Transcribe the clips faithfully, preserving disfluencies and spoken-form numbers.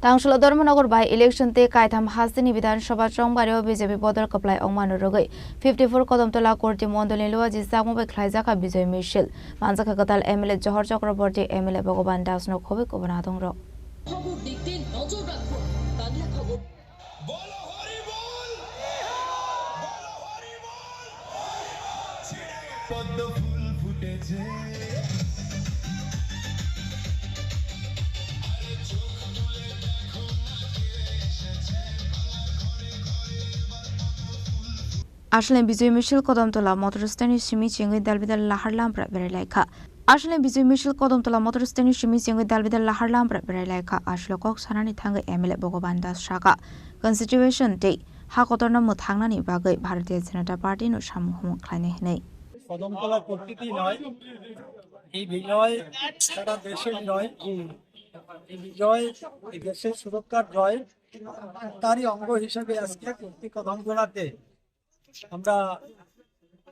Tangsholo Dharmanagar by election tei kaitham hasteni Bidhan Sabha chongbario B J P bodol kwplai wngmano rwgwi fifty four Kodamtola Kurti Mondolni Luaji Chakma bai khlaijakha Bijoy Misil. Manjakha kwtal M L A Johor Chakraborty, M L A Bhagavan Das no khobwi kubun adongrok. খবর দেখতে নজর রাখুন বাংলা খবর। Aswlani Bijoy Misil Kodamtola motor stand ni simi chengwi dalbidal lahar lamra berai laikha. Aswlani Bijoy Misil Kodamtola motor stand ni simi chengwi dalbidal lahar lamra berai laikha. Aswlo kok sanani thangwi M L A Bhagavan Das sakha, constitution tei ha kotorno mwthangnani bagwi Bharatiya Janata Party no samung humung khlainai hwnwi. Kadamtala প্রকৃতি নয়, এই বিজয় সারা দেশের জয়। এই বিজয় এই দেশের সুরক্ষার জয়। তারই অঙ্গ হিসেবে আজকে প্রতি কদমতলাতে আমরা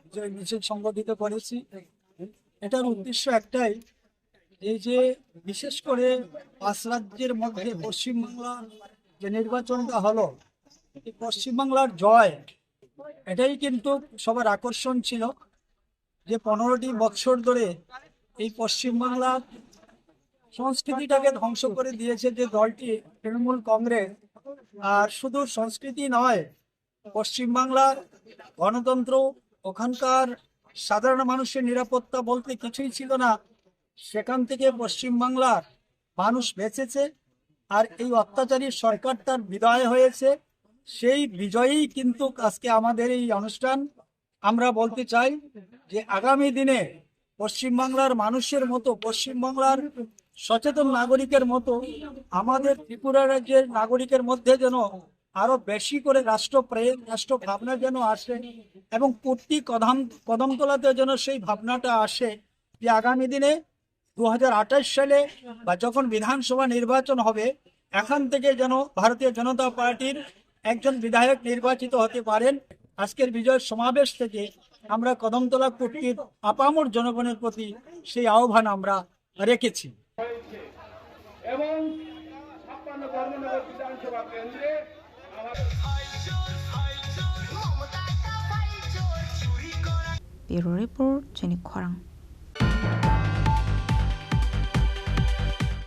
বিজয় মিছিল সংগঠিত করেছি। এটার উদ্দেশ্য একটাই, এই যে বিশেষ করে পাঁচ রাজ্যের মধ্যে পশ্চিমবাংলা যে নির্বাচনটা হলো, এই পশ্চিমবাংলার জয়, এটাই কিন্তু সবার আকর্ষণ ছিল যে পনেরোটি বছর ধরে এই পশ্চিমবাংলার সংস্কৃতিটাকে ধ্বংস করে দিয়েছে যে দলটি তৃণমূল কংগ্রেস। আর শুধু সংস্কৃতি নয়, পশ্চিমবাংলার গণতন্ত্র, ওখানকার সাধারণ মানুষের নিরাপত্তা বলতে কিছুই ছিল না। সেখান থেকে পশ্চিমবাংলার মানুষ বেঁচেছে। আর এই অত্যাচারী সরকারটার বিদায় হয়েছে। সেই বিজয়েই কিন্তু আজকে আমাদের এই অনুষ্ঠান। আমরা বলতে চাই যে আগামী দিনে পশ্চিমবাংলার মানুষের মতো, পশ্চিমবাংলার সচেতন নাগরিকের মতো আমাদের ত্রিপুরা রাজ্যের নাগরিকের মধ্যে যেন আরো বেশি করে রাষ্ট্রপ্রেম, রাষ্ট্র ভাবনা যেন আসে এবং প্রতি কদম, কদমতলাতে যেন সেই ভাবনাটা আসে যে আগামী দিনে দু হাজার আঠাশ সালে বা যখন বিধানসভা নির্বাচন হবে, এখান থেকে যেন ভারতীয় জনতা পার্টির একজন বিধায়ক নির্বাচিত হতে পারেন। আজকের বিজয় সমাবেশ থেকে আমরা কদমতলা কুর্তির আপামর জনগণের প্রতি সেই আহ্বান আমরা রেখেছি। এবং ছাপ্পান্ন ধর্মনগর বিধানসভা কেন্দ্রে আমার Bureau Report, Chini Khorang.